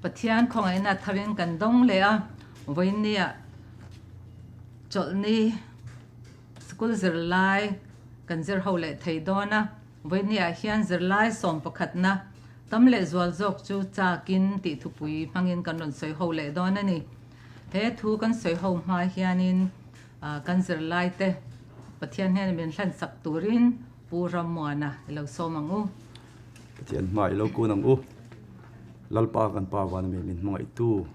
Pathian khawngaihna tharin kan dawng leh a, vawiinniah chawlhni sikul zirlai kan zir ho leh thei dawn a, vawiinniah hian zirlai sawm pakhatna tam leh zual zawk chu chakin tih thupui hmangin kan rawn sawi ho leh dawn a ni. He thu kan sawi ho hma hianin kan zirlaite Pathian hnena min hlansak turin Pu Rammuana i lo sawm ang u. Pathian hma i lo kun ang u. Lalpa kan Pa vana mi min hmangaihtu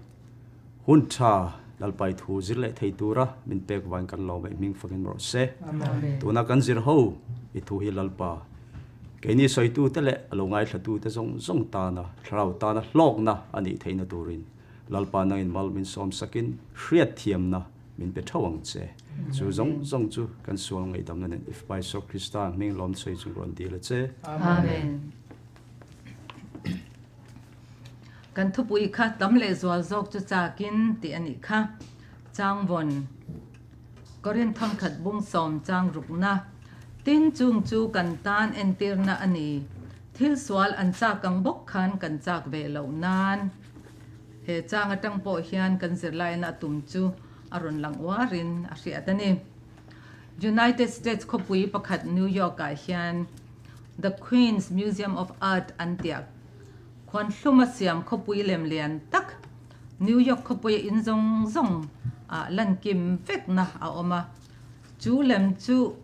hun tha Lalpa i thu zir leh thei tura min pek vain kan lawm e hming fakin rawh se. Tuna kan zir ho i thu hi Lalpa keini sawitu te leh a lo ngaithlatu te zawng zawng tana thlarau tana hlawkna a nih theihna turin Lalpa nangin mal min sawm sakin hriatthiamna Min pe theuh ang che. Chu zawng zawng chu kan sual ngaihdamna nen If by Sor Krista hming lawm chhui chung rawn dil a che. Amen. Kan thupui kha tam leh zual zawk chu chakin tih a nih kha. Changvawn Korinth thawnkhat bung sawm chang rukna tin chung chu kan tan entirna a ni. Thil sual an chak ang bawk khan kan chak ve loh nan. He chang atang pawh hian kan zirlaina a tum chu a rawn lang uarin a hriat a ni. United States khawpui pakhat New York-ah hian The Queens Museum of Art an tiah khuan hluma siam khawpui lem lian tak New York khawpuia in zawng zawng ah lan kim vekna a awm a. Chu lem chu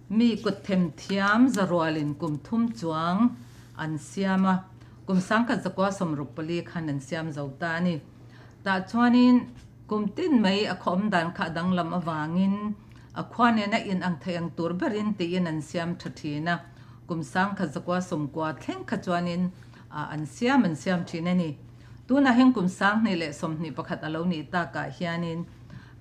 mi kut themthiam zarualin kum thum chuang an siam a. Kum sangkhat zakua 64 khan an siam zo ta a ni. Tah chuanin kum tin mai a khawm dan kha a danglam avangin a khua nena in ang thei ang tur berin tiin an siam tha thin a. Kum sangkhat zakua 90 thleng kha chuanin an siam an siam thin a ni. Tunah hian kum 2021 a lo nih takah hianin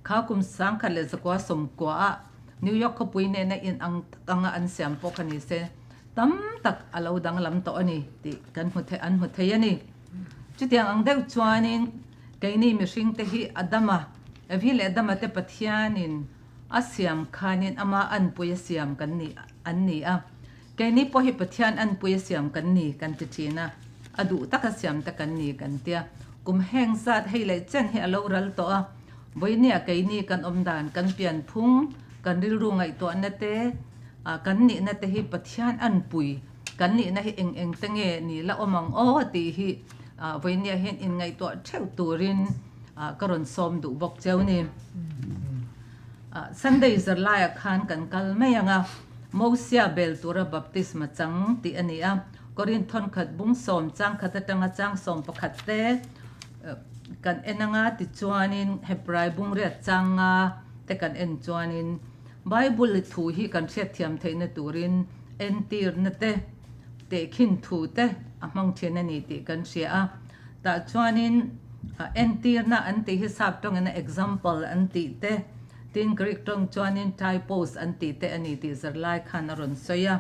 kha kum 1990 ah New York khawpui nena in ang tak anga an siam pawh kha ni se. Tam tak a lo danglam tawh a ni tih kan hmu thei an hmu thei a ni. Chutiang ang deuh chuanin keini mihringte hi Adama, Evi leh Adama te Pathianin a siam khanin ama anpui a siam kan ni an ni a. Keini pawh hi Pathian anpui a siam kan ni kan ti thin a, a duh taka siam te kan ni kan tia. Kum heng zat hei leh chen hi a lo ral tawh a, vawinia keini kan awm dan, kan pianphung, kan rilru ngaihtuahna te, A kan nihna te hi Pathian an pui, kan nihna hi eng eng te nge ni la awm ang aw tih hi vawinia hian inngaihtuah theuh turin ka rawn sawm duh bawk cheu ni. Sunday zarlaiah khan kan kal mai ang a, Mosia bel tura baptisma chang tih a ni a, Korinth thawnkhat bung sawm chang khat atanga chang sawm pakhat te kan en anga tichuanin Hebrai bung riat chang nga te kan en chuanin Bible thu hi kan hriatthiam theihna turin entirna te, tehkhin thu te a hmang thin a ni tih kan hria a. Tah chuanin entirna an tih hi sap tawngin a example an tih te, tin Greek tawng chuanin typos an tih te a ni tih zirlai khan a rawn sawi a.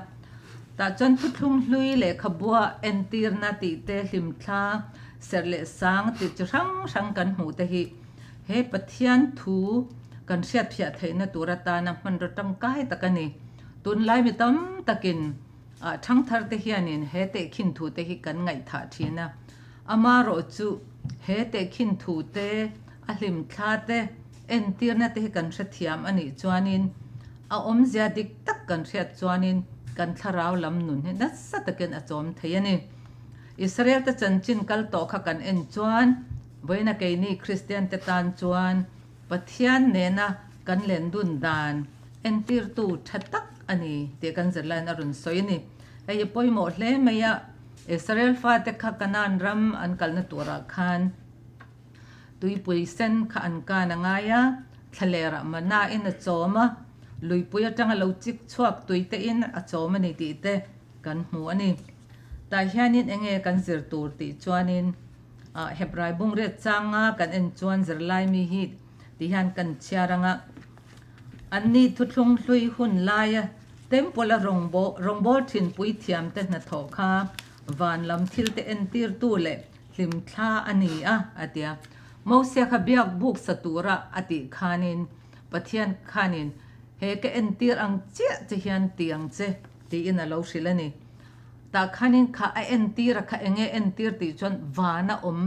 Tah chuan thuthlung hlui lehkhabua entirna tih te, hlimthla, serh leh sang tih chi hrang hrang kan hmuh te hi He Pathian thu kan hriatphiah theihna tur atana hmanraw tangkai tak a ni. Tunlai mi tam takin ah thangthar te hianin he tehkhin thu te hi kan ngaihthah thin a. Amarawh chu he tehkhin thu te, a hlimthla te, entirna te hi kan hrethiam a nih chuanin a awmzia dik tak kan hriat chuanin kan thlarau lam nun hi nasa takin a chawm thei a ni. Israel te chanchin kal tawh kha kan en chuan Vawiina keini Kristian te tan chuan Pathian nena kan len dun dan entirtu tha tak a ni tih kan zirlaiin a rawn sawi a ni. Hei hi pawimawh hle mai a, Israel fate kha Kanaan ram an kalna turah khan tuipui sen kha an kan a ngai a, thlalerah mana in a chawm a, luipui atanga lo chik chhuak tuite in a chawm a ni tih te kan hmu a ni. Tah hianin enge kan zir tur tih chuanin Hebrai bungriat changa kan en chuan zirlai mi hi ti hian kan chhiar ang a, anni thuthlung hlui hun laia temple a rawngbâwl thin puithiamte hnathawh kha van lam thilte entirtu leh hlimthla a ni a, a ti a. Mosia kha biak buk sa tura a tih khanin Pathian khanin he ka entir ang chiah che hian ti ang che tiin a lo hrilh a ni. Tah khanin kha a entir a kha enge entir tih chuan vana awm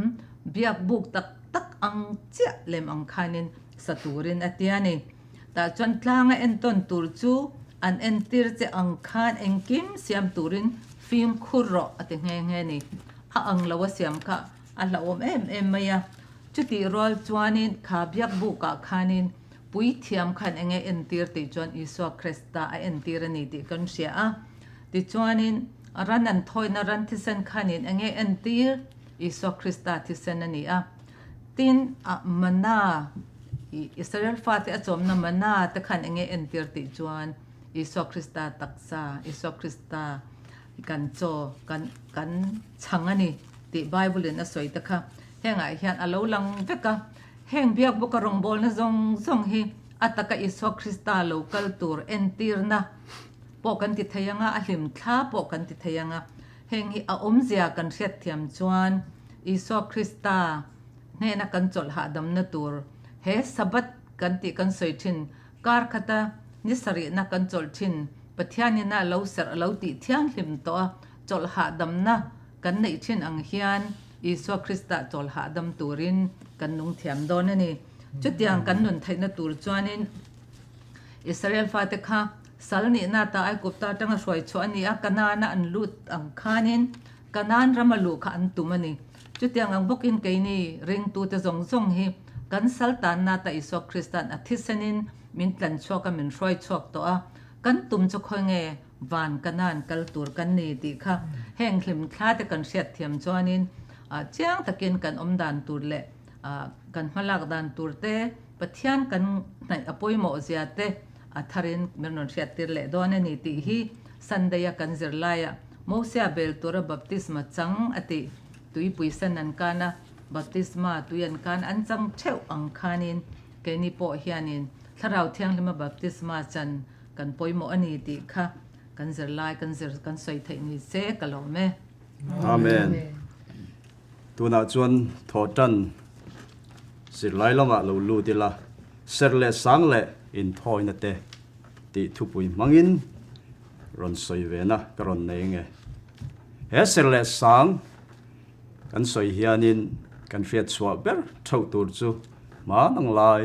biak buk tak tak ang chiah lem ang khanin sa turin a ti a ni. Tah chuan tlanga entawn tur chu an entir che ang khan engkim siam turin fimkhur rawh a ti nghe nghe a ni. A ang lo a siam kha a hlauhawm em em mai a. Chutih rual chuanin kha biak bukah khanin Puithiam khan enge entir tih chuan Isua Krista a entir a ni tih kan hria a. Tichuanin ran an thawina ran thisen khanin enge entir? Isua Krista thisen a ni a. Tin, a mana, Israel fate a chawmna mana te khan enge entir tih chuan Isua Krista taksa, Isua Krista kan chaw, kan kan chhang a ni tih Bible in a sawi te kha hengah hian a lo lang vek a. Heng biak bawka rawngbawlna zawng zawng hi a taka Isua Krista lo kal tur entirna pawh kan ti thei anga, a hlim thla pawh kan ti thei anga. Heng hi a awmzia kan hriatthiam chuan Isua Krista hnena kan chawlh hahdamna tur he Sabbath kan tih kan sawi thin, kar khata ni sarihna kan chawlh thin, Pathianina a lo serh a lo tih thianghlim tawh a, chawlh hahdamna kan neih thin ang hian Isua Krista chawlh hahdam turin kan nung thiam dawn a ni. Chutiang kan nun theihna tur chuanin Israel fate kha sal nihna ta Aigupta atanga hruai chhuah a ni a, Kanaana an lut ang khanin Kanaan rama luh kha an tum a ni. Chutiang ang bawkin keini ringtute zawng zawng hi kan sal tanna ta Isua Krista'n a thisenin min tlan chhuak a, min hruai chhuak tawh a, kan tum chu khawi nge van Kanaan kal tur kan ni tih kha heng hlimthla te kan hriatthiam chuanin chiang takin kan awm dan tur leh kan hmalak dan tur te Pathian kan hnaih a pawimawh zia te a tharin min rawn hriattir leh dawn a ni tih hi Sunday a kan zirlaiah Mosia bel tura baptisma chang a tih tuipui san an kan a, baptisma tui an kan an chang theuh ang khanin keini pawh hianin Thlarau Thianghlima baptisma chan kan pawimawh a ni tih kha kan zirlai kan zir kan sawi theih ni se ka lawm e. Amen. Tunah chuan thaw tan zirlai lamah lo lut ila, ser leh sang leh inthawina te tih thupui hmangin rawn sawi vena ka rawn nei nge. He ser leh sang kan sawi hianin kan hriat chhuah ber theuh tur chu hman ang lai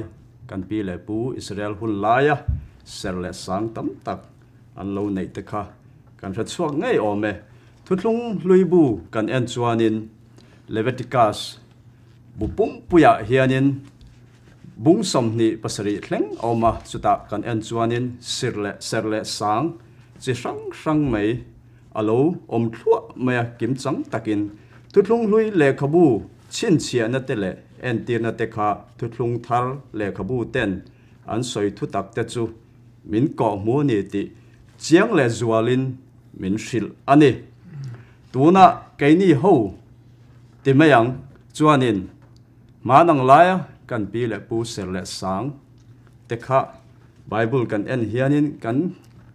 kan pi leh pu Israel hun laia ser leh sang tam tak an lo neih te kha kan hre chhuak ngei awm e. Thuthlung hlui bu kan en chuanin Leviticus bu pumpuiah hianin bung 27 thleng a awm a, chutah kan en chuanin sir leh ser leh sang chi hrang hrang mai a lo awm thluah mai a, kimchang takin thuthlung hlui lehkhabu chhinchhiahna te leh entirna te kha thuthlung thar lehkhabu ten an sawi thutak te chu min kawhhmu a ni tih chiang leh zualin min hrilh a ni. Tunah keini ho ti mai ang chuanin hman ang laia kan pi leh pu ser leh sang te kha Bible kan en hianin kan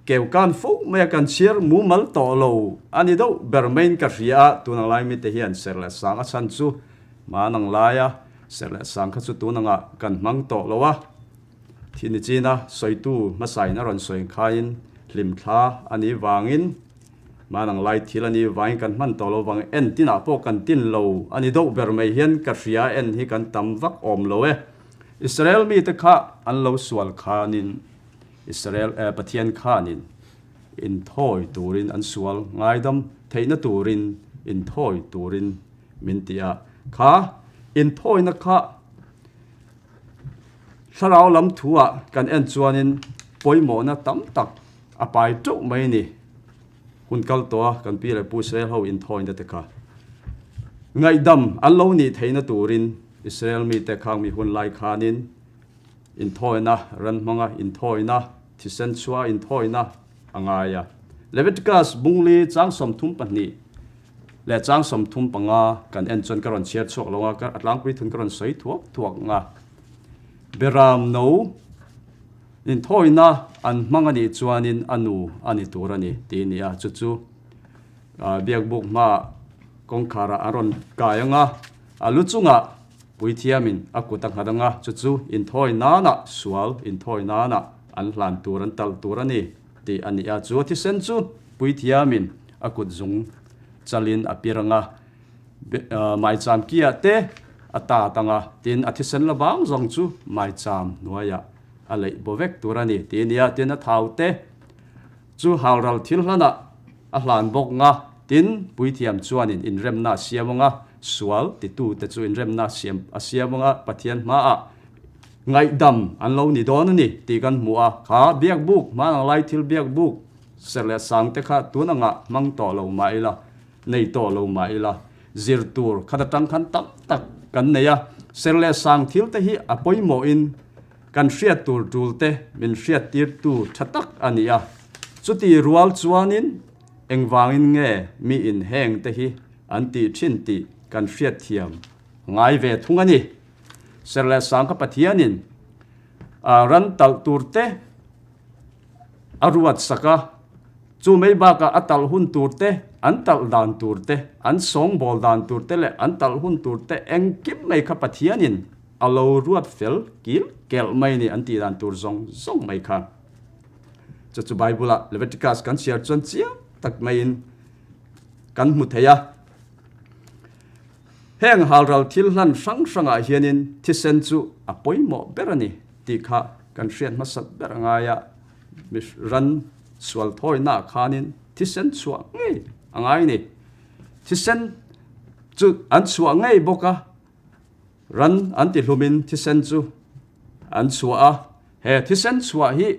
keu kan fo mai a, kan chhiar mumal tawh lo a ni deuh ber maiin ka hria a, tun ang lai mite hian ser leh sang a chhan chu hman ang laia ser leh sang kha chu tun angah kan hmang tawh lo a. Thihni china sawitu hmasain a rawn sawi khaiin hlimthla a nih vangin manang lai thil a nih vangin kan hman tawh lo vang en tinah pawh kan tin lo a ni deuh ber mai hian ka hria en hi kan tam vak awm lo e. Israel mite kha an lo sual khanin Israel eh Pathian khanin inthawi turin an sual ngaidam theihna turin inthawi turin min ti a kha inthawina kha Thlarau lam thuah kan en chuanin pawimawhna tam tak a pai teuh mai a ni. Hun kal tawha kan pi leh pu Israel ho inthawina te kha ngaihdam an lo nih theihna turin Israel mite khang mi hun lai khanin inthawina ran hmanga inthawina thisen chhuah inthawina a ngai a. Leviticus bungli chang 32 leh chang 35 kan en chuan ka rawn chhiar chhuak lo a, a tlangpui thun ka rawn sawi thuak thuak ang a. Beram no inthawina an hmang a nih chuanin a nu a ni tur a ni tih a ni a, chu chu biakbuk hmaah kawngkharah an rawn kai ang a, a lu chungah puithiamin a kut a nghat ang a, chu chu inthawi nanah sual inthawi nanah an hlan tur an talh tur a ni tih a ni a, chu a thisen chu puithiamin. a kut zung chalin a pir ang a, maicham kiah te a tat ang a, tin a thisen la vang zawng chu maicham hnuaiah a leih baw vek tur a ni tih a ni a, tin a thau te chu halral thil hlanah a hlan bawk ang a, tin puithiam chuanin inremna a siam ang a, sual titute chu inremna siam a siam ang a, Pathian hmaah ngaihdam an lo ni dawn a ni tih kan hmu a, kha biakbuk hmanang lai thil biakbuk Serh leh sang te kha tun angah hmang tawh lo mah ila, nei tawh lo mah ila, zir tur khat atang khan tam tak kan nei a. Serh leh sang thil te hi a pawimawhin kan hriat tur tul te min hriat tirtu tha tak a ni a. Chuti rual chuanin engvangin nge mi in heng te hi an tih thin tih kan hriat thiam ngai ve thung a ni. Serh leh sang kha Pathianin ran talh tur te, A ruat sak a, chu mai bakah a talh hun tur te, an talh dan tur te, an sawngbawl dan tur te leh an talh hun tur te engkim mai kha Pathianin a lo ruat fel kil kelh mai ni an tih dan tur zawng zawng mai kha. Chu chu Bible-ah Leviticus kan chhiar chuan chiang tak maiin kan hmu thei a. Heng halral thil hlan hrang hrangah hianin thisen chu a pawimawh ber a ni tih kha kan hriat hmasat ber a ngai a, ran sual thawinaah khanin thisen chhuah ngei a ngai a ni. Thisen chu an chhuah ngei bawk a, ran an ti hlumin thisen chu an chhuah a, he thisen chhuah hi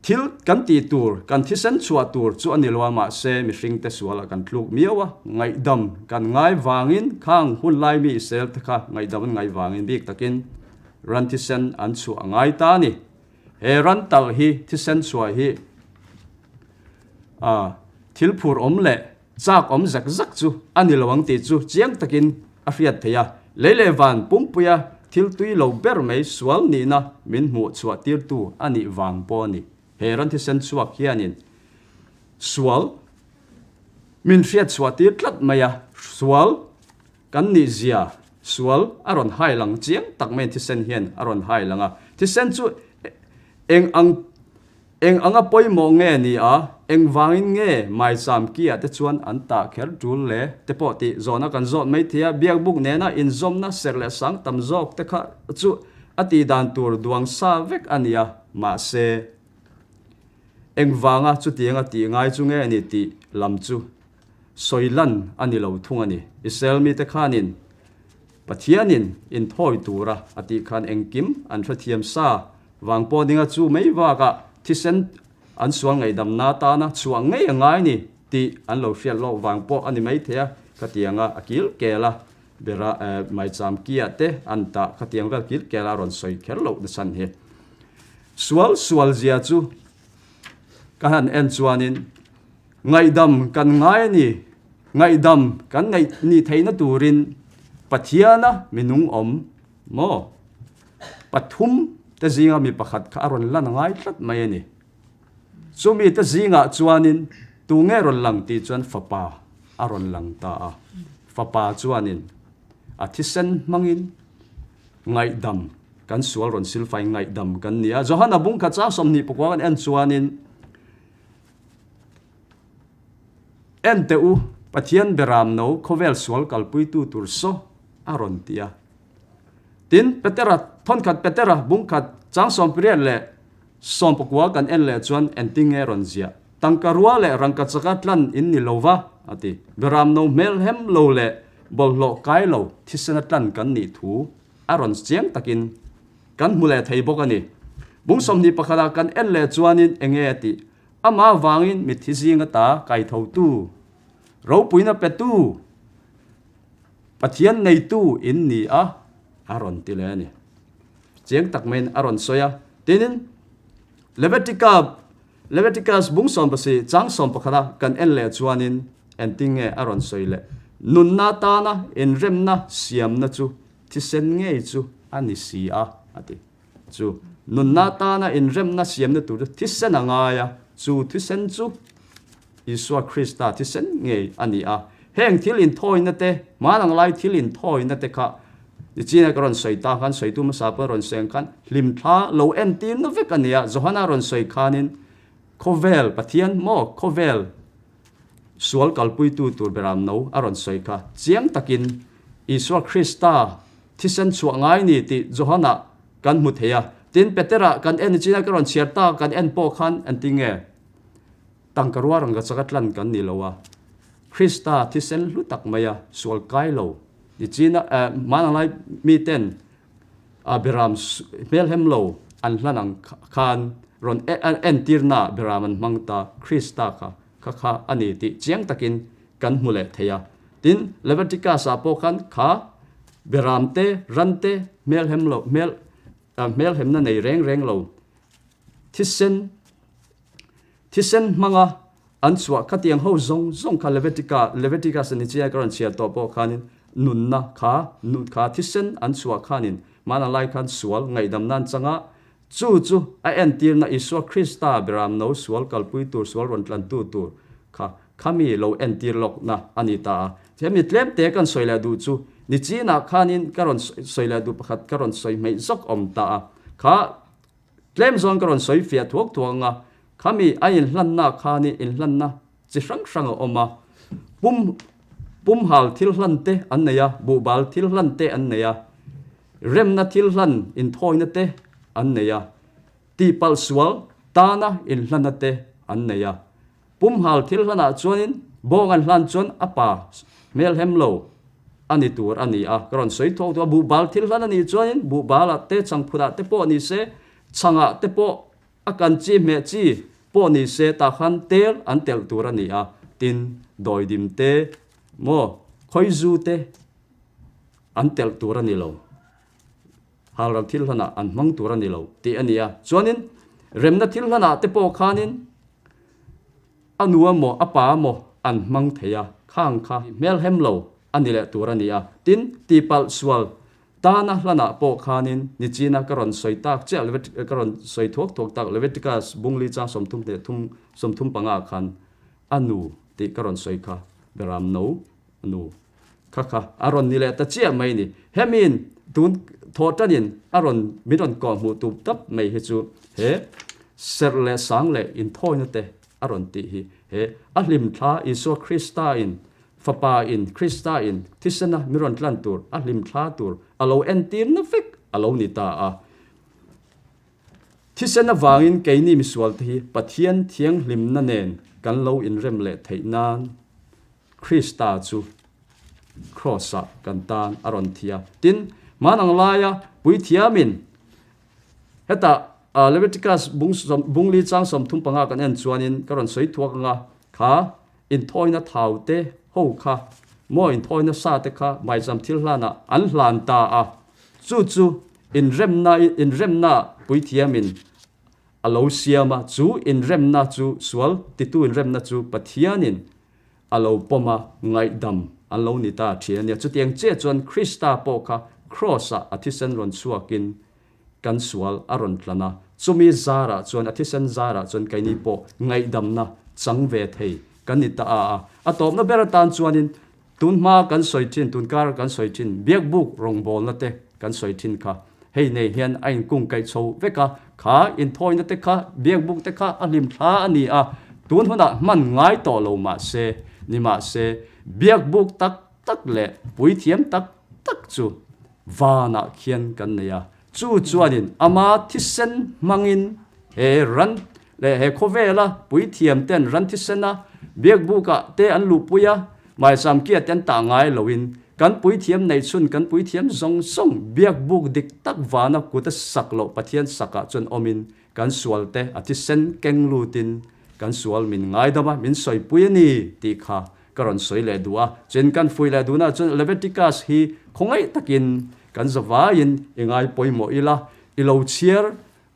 Thil kan tih tur, kan thisen chhuah tur chu a ni lo a, mahse mihringte sualah kan tluk miau a, ngaihdam kan ngai vangin khang hun lai mi Israel te kha ngaihdam an ngai vangin bik takin ran thisen an chhuah a ngai ta a ni. He ran talh hi thisen chhuah hi a thil phur awm leh chak awm zak zak chu a ni lo ang tih chu chiang takin a hriat theih a, lei leh van pumpuia thil tui lo ber mai sual nihna min hmuh chhuah tirtu a nih vang pawh a ni. He ran thisen chhuak hianin sual min hriat chhuah tir tlat mai a, sual kan nih zia sual a rawn hai lang chiang tak maiin thisen hian a rawn hai lang a, thisen chu eng ang Eng anga pawimawh nge ni a, engvangin nge maicham kiah te chuan an tah kher tul le te pawh tih zawhna kan zawt mai thei a, biakbuk nena inzawmna serh leh sang tam zawk te kha chu a tih dan tur duang sa vek a ni a, mahse engvanga chutianga tih ngai chu nge ni tih lam chu sawi lan a ni lo thung a ni. Israel mite khanin Pathianin inthawi tura a tih khan engkim an hrethiam sa vang pawh dinga chu mai bakah thisen an sual ngaihdamna tana chhuah ngei a ngai ni tih an lo hriat loh vang pawh a ni maithei a, khatianga a kil kel a bera maicham kia te an tah khatiang vel kil kel a rawn sawi kher loh na chhan hi. Sual sual zia chu ka han en chuanin Ngaihdam kan ngai a ni. Ngaihdam kan ngaih nih theihna turin Pathiana minung awm maw? Pathum te zinga mi pakhat kha a rawn lan a ngai tlat mai a ni. Chumi te zingah chuanin tu nge rawn lang tih chuan Fapa a rawn lang ta a. Fapa chuanin a thisen hmangin ngaihdam kan sual rawn silfai ngaihdam kan ni a. Johana bungkhat chang 20 pakua kan en chuanin, En teh u, Pathian beram no khawvel sual kalpuitu tur saw a rawn ti a. Tin, Petera, thawnkhat Petera bungkhat chang 18 leh 19 kan en leh chuan engtin nge rawn ziah? Tangka rua leh rangka chaka tlan in ni lo va, a ti. Beram no hmelhem lo leh bawlhhlawh kai lo thisena tlan kan nih thu a rawn chiang takin Kan hmu leh thei bawk a ni. Bung 21 ah kan en leh chuanin enge a tih? Amah avangin mitthi zinga ta kaithotu, ropuina petu, Pathian neitu in ni a, a rawn ti leh a ni. Chiang tak maiin a rawn sawi a. Tinin, Levitica, Leviticus bung 17 chang 11 a kan en leh chuanin engtin nge a rawn sawi leh? Nunna tana inremna siamna chu Thisen ngei chu a ni si a, a ti. Chu nunna tana inremna siamna tur chu thisen a ngai a, chu thisen chu Isua Krista thisen ngei a ni a. Heng thil inthawina te, hmanang lai thil inthawina te kha nichina ka rawn sawi ta khan, sawitu hmasa pawh rawn sawi ang khan hlimthla lo entirna vek a ni a. Johana rawn sawi khanin khawvel Pathian maw khawvel. sual kalpuitu tur beram no a rawn sawi kha chiang takin Isua Krista thisen chhuah ngai ni tih Johana kan hmu thei a. Tin, Petera kan en chin a ka rawn chhiar ta kan en pawh khan engtin nge tangka rua rangka chaka tlan kan ni lo a, Krista thisen hlu tak maia sual kai lo ni chin a, hmanang lai miten a beram hmelhem lo an hlan ang khan rawn entirna beram an hmang ta Krista kha kha kha a ni tih chiang takin kan hmu leh thei a. Tin, Leviticus-ah pawh khan kha beram te, ran te hmelhem lo hmel hmelhemna nei reng reng lo thisen thisen hmanga An chhuah khatiang ho zawng zawng kha Levitica, Leviticus a ni chiai ka rawn chhiar tawh pawh khanin nunna kha, nun kha thisen an chhuah khanin hmana lai khan sual ngaihdam nan changa chu chu a entirna Isua Krista beramno sual kalpui tur sual rawn tlantu tur kha khami lo entir lawkna a ni ta a. Hemi tlemte kan sawi leh duh chu nichinah khanin ka rawn sawi leh duh pakhat ka rawn sawi hmeih zawk awm ta a kha Tlem zawn ka rawn sawi fiah thuak thuak ang a, khami a inhlanna khan i inhlanna chi hrang hrang a awm a, pum pumhal thil hlan te an nei a, buhbal thil hlan te an nei a, remna thil hlan inthawina te an nei a, tihpalh sual tana inhlanna te an nei a. Pumhal thil hlanah chuanin bawng an hlan chuan a pa hmelhem lo a ni tur a ni a, ka rawn sawi thawk duh a, buhbal thil hlan a nih chuanin buhbalah te changphutah te pawh ni se, chhangah te pawh a kan chi hmeh chi pawh ni se tah khan tel an telh tur a ni a, tin dawidim te maw khawizu te an telh tur a ni lo. Halral thil hlanah an hmang tur a ni lo tih a ni a. Chuanin remna thil hlanah te pawh khanin a nu emaw a pa emaw an hmang thei a, khang kha hmelhem lo a ni leh tur a ni a. Tin, tihpalh sual tana hlanah pawh khanin nichina ka rawn sawi tak chiah ka rawn sawi thuak thuak tak Leviticus bungli chang 30 leh thum 35 khan a nu tih ka rawn sawi kha Beram no a nu. Kha kha a rawn ni leh ta chiah mai ni. Hemiin tun thawh tanin a rawn min rawn kawh hmuh tum tap mai hi chu he serh leh sang leh inthawina te a rawn tih hi he a hlimthla Isua Krista in Fapa in Krista in thisena min rawn tlan tur a hlimthla tur a lo entir na vek a lo ni ta a. Thisen avangin keini misual te hi Pathian thianghlimna nen kan lo inrem leh theih nan Krista chu Kraws-ah kan tan a rawn thi a. Tin, hmanang laia puithiamin hetah Leviticus bungli chang 35 kan en chuanin ka rawn sawi thuak anga kha inthawina thau te ho kha maw inthawina sa te kha maicham thil hlanah an hlan ta a. Chu chu inremna inremna puithiamin a lo siam a, chu inremna chu sual titu inremna chu Pathianin a lo pawm a, ngaihdam an lo ni ta thin a nia. Chutiang chiah chuan Krista pawh kha Kraws-ah a thisen rawn chhuakin kan sual a rawn tlan a, chumi zarah chuan, a thisen zarah chuan keini pawh ngaihdamna chang ve thei kan ni ta a. A tawpna ber atan chuanin tun hma kan sawi thin, tun kara kan sawi thin Biakbuk rawngbawlna te kan sawi thin kha hei nei hian a inkung kaih chho vek a, kha inthawina te kha Biakbuk te kha a hlim thla a ni a, tun hunah hman ngai tawh lo mahse, nimahse Biakbuk tak tak leh puithiam tak tak chu vanah khian kan nei a, chu chuanin ama thisen hmangin he ran leh he khawvela puithiam ten ran thisena Biakbukah te an luhpui a, Maisamkia te an tah ngai loin kan puithiam neih chhun kan puithiam zawng zawng Biakbuk dik tak vana kut a sak loh Pathian sakah chuan awmin kan sual te a thisen keng lutin kan sual min ngaidam a, min sawipui a ni tih kha Ka rawn sawi leh duh a, chin kan fui leh duhna chuan Leviticus hi khawngaih takin kan zavaiin i ngai pawimawh ila, i lo chhiar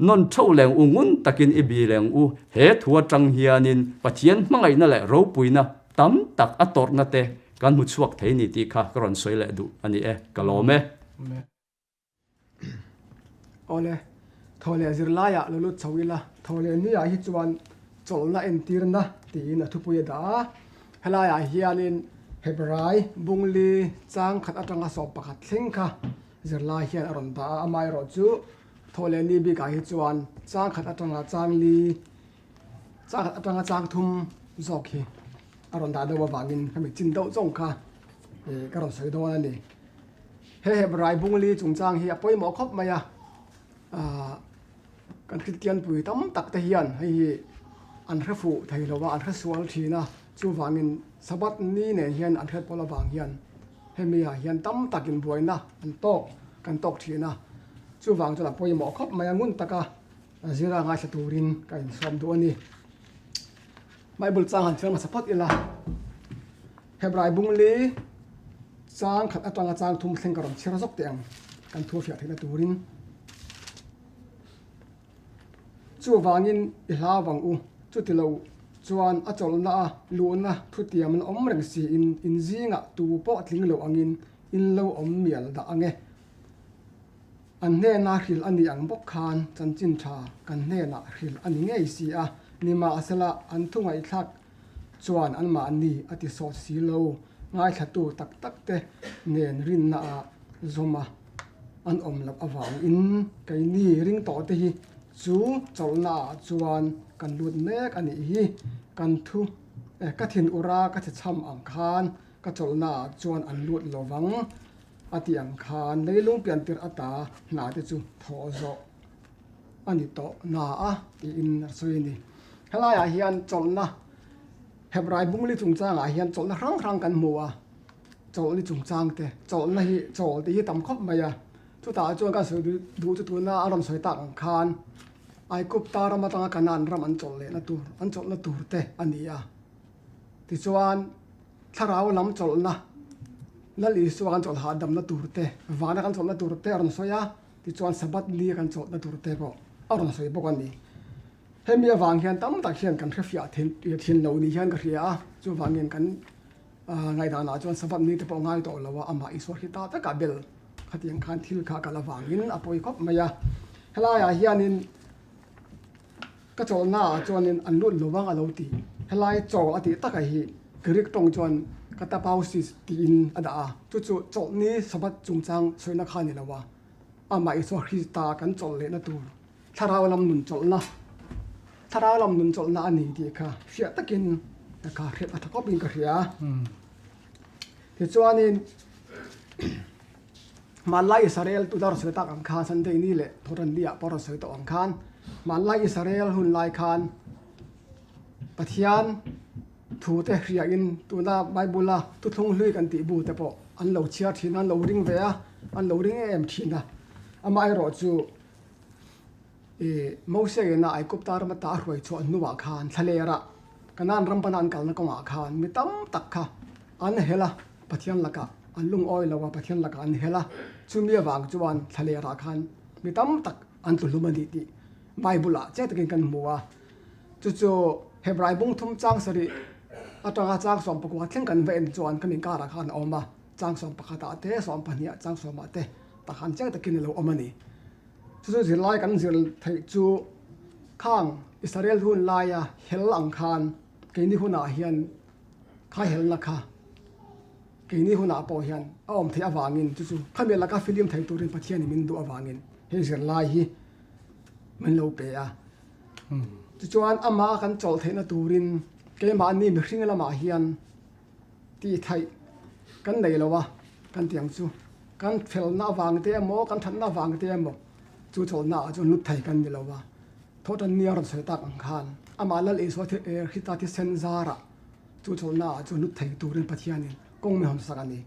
nawn theuh leng u ngun takin i bi leng u, he thu atang hianin Pathian hmangaihna leh ropuina tam tak a tawrhna te kan hmu chhuak thei ni tih kha ka rawn sawi leh duh a ni e, ka lawm e. Awle, thaw leh zirlaiah lo lut chho ila, thaw leh nuiah hi chuan chawlhna entirna tiin a thupui a dah a. Helaiah hianin Hebrai bungli chang khat atanga sawm pakhat thleng kha zirlai hian a rawn dah a, amaherawhchu thaw leh ni bikah hi chuan chang khat atanga chang li, chang khat atanga chang thum zawk hi. a rawn dah deuh avangin khami chin deuh zawng kha ka rawn sawi dawn a ni. He Hebrai bungli chungchang hi a pawimawh khawp mai a, kan Kristianpui tam tak te hian hei hi an hre fuh thei lo a, an hre sual thin a, chuvangin Sabbath ni nen hian an hriat pawl avang hian hemi ah hian tam takin buaina an tawk kan tawk thin a, chuvang chuan a pawimawh khawp mai a ngun taka zira ngaithla turin ka insawm duh a ni. Bible chang han chhiar hmasa phawt ila, Hebrai bungli chang khat atanga chang thum thleng ka rawn chhiar zawk teh ang, kan thu hriat theihna turin. Chuvangin i hlau vang u, chuti lo chuan a chawlhna a luhna thutiam an awm reng siin in zingah tu pawh tling lo angin in lo awm mial dah ang e. An hnena hrilh a nih ang bawk khan chanchin tha kan hnenah hrilh a ni ngei si a, nimahsela an thu ngaihthlak chuan anmahni a ti sawt si lo, ngaithlatu tak tak te nen rinna ah zawm a an awm loh avangin keini ring tawh te hi chu chawlhna ah chuan kan lut mek a nih hi, kan thu ka thinura ka chhechham ang khan ka chawlhna ah chuan an lut lo vang. A tih ang khan leilung pian tirh ata hna te chu thawh zawh a ni tawh na a tiin a sawi a ni. Helaiah hian chawlhna Hebrai bungli chungchangah hian chawlhna hrang hrang kan hmu a, chawlhni chungchang te, chawlhna hi chawl tih hi tam khawp mai a, chutah chuan kan sawi duh chu tuna a rawn sawi tak ang khan Aigupta ram atanga Kanaan ram an chawlh lehna tur an chawlhna tur te a ni a. Tichuan. Thlarau lam chawlhna, Lal Isua kan chawlh hahdamna tur te, vana kan chawlhna tur te a rawn sawi a, tichuan Sabbath ni a kan chawlhna tur te pawh a rawn sawi bawk a ni. Hemi avang hian tam tak hian kan hrefiah thin lo ni hian ka hria a, chuvangin kan ngaihdanah chuan Sabbath ni te pawh ngai tawh lo a, amah Isua hri ta vekah bel khatiang khan thil kha kal avangin a pawi khawp mai a. Helaiah hianin Ka chawlhnaah chuanin an lut lo vang a lo ti. Helai chaw a tih takah hi Greek tawng chuan katapausis tiin a dah a, chu chu chawlhni Sabbath chungchang sawina kha a ni lo a, amah Isua Krista kan chawlh lehna tur thlarau lam nun chawlhna, thlarau lam nun chawlhna a ni tih kha hriat takin kha hriat a tha khawpin ka hria. Tichuanin. Hmanlai Israel tu dar sawi tak ang khan Sunday ni leh Thawhtan ni ah pawh rawn sawi tawh ang khan hmanlai Israel hun lai khan Pathian thu te hria in tuna Bible a thuthlung hlui kan tih bu te pawh an lo chhiar thin a, an lo ring ve a, an lo ring em em thin a. Amaherawh chu I Moses ina Aigupta rama ta a hruai chhuah hnuah khan thlalerah Kanaan ram pana an kalna kawngah khan mi tam tak kha an hel a, Pathian lakah an lungawi lo a, Pathian lakah an hel a, chumi avang chuan thlalerah khan mi tam tak an tlu hlum a ni tih Bible-ah chiang takin kan hmu a. Chu chu Hebrai bung thum chang sarih atanga chang 14 thleng kan va en chuan kan inkarah khan a awm a, chang 11 ah te, 12 ah, chang 10 ah te tah khan chiang takin a lo awm a ni. Chu chu zirlai kan zir theih chu khang Israel hun laia hel ang khan keini hunah hian kha helna kha keini hunah pawh hian a awm theih avangin chu chu khami laka filim thei turin Pathianin min duh avangin hei zirlai hi min lo pe a. Tichuan amah kan chawlh theihna turin keimahni mihring lamah hian tih theih kan nei lo a, kan ti ang chu. Kan felna avang te emaw, kan thatna avang te emaw chu chawlhna ah chuan lut thei kan ni lo a. Thawhtan nia rawn sawi tak ang khan amah Lal Isua Hrita thisen zarah chu chawlhna ah chuan lut thei turin Pathianin kawng min hawn sak a ni.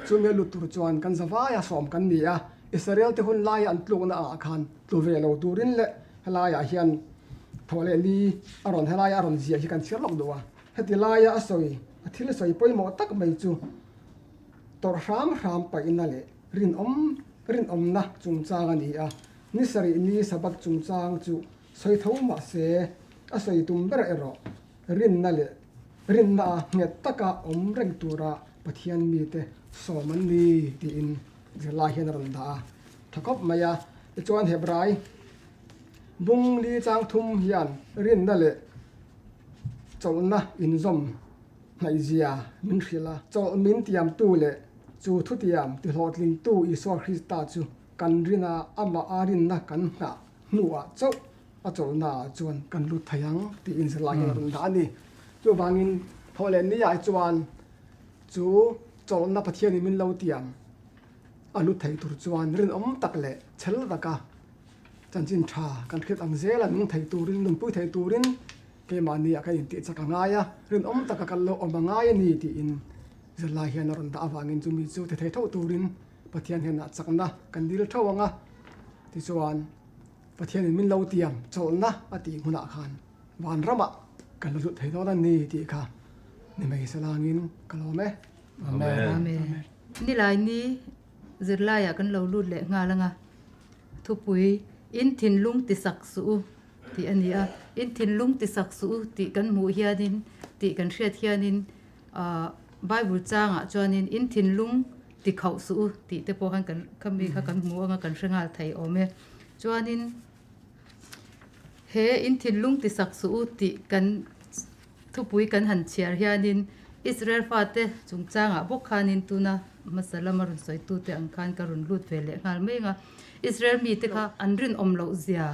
Chumi a lut tur chuan kan zavaia sawm kan ni a, Israel te hun laia an tlukna ah khan tlu ve lo turin leh helaiah hian thawh leh li a rawn helaia a rawn ziah hi kan chhiar lawk duh a. Heti laia a sawi, a thil sawi pawimawh tak mai chu tawrh hram hram paihna leh rinawm rinawmna chungchang a ni a. Ni sarih ni Sabbath chungchang chu sawi tho mah se, a sawi tum ber erawh rinna leh rinna a nghet taka awm reng tura Pathian mite sawm an ni tiin zirlai hian a rawn dah a tha khawp mai a. Tichuan Hebrai bung li chang thum hian rinna leh Chawlhna inzawm hnaihzia min hrilh a, chawlh min tiamtu leh chu thutiam tihlawhtlingtu Isua Krista chu kan rin a, amah a rinna kan nghah hnuah chauh a chawlhnaah chuan kan lut thei ang tiin zirlai hian a rawn dah a ni. Chuvangin. Thawhleh ni ah chuan chu chawlhna Pathianin min lo tiam a lut thei tur chuan rinawm tak leh chhel taka chanchin tha kan hriat ang zela nung thei turin, nunpui thei turin keimahni ah kan intih chak a ngai a, rinawm taka kan lo awm a ngai a ni tiin zirlai hian a rawn dah avangin chumi chu ti thei tho turin Pathian hnenah chakna kan dil theuh ang a, tichuan Pathianin min lo tiam chawlhna a tih hmunah khan vanramah kan la lut thei dawn a ni tih kha ni mai salangin ka lawm e. Amen. Amen. Nilai ni zirlaiah kan lo lut leh nghal anga thupui in thinlung ti sak suh u tih a ni a. In thinlung ti sak suh u tih kan hmuh hianin tih kan hriat hianin ahh Bible changah chuanin in thinlung ti khauh suh u tih te pawh khan kan khami kha kan hmu anga kan hre nghal thei awm e. Chuanin he in thinlung ti sak suh u tih kan thupui kan han chhiar hianin Israel fate chungchangah bawk khanin tuna hmasa lama rawn sawitute ang khan ka rawn lut ve leh nghal mai ang a. Israel mite kha an rinawm loh zia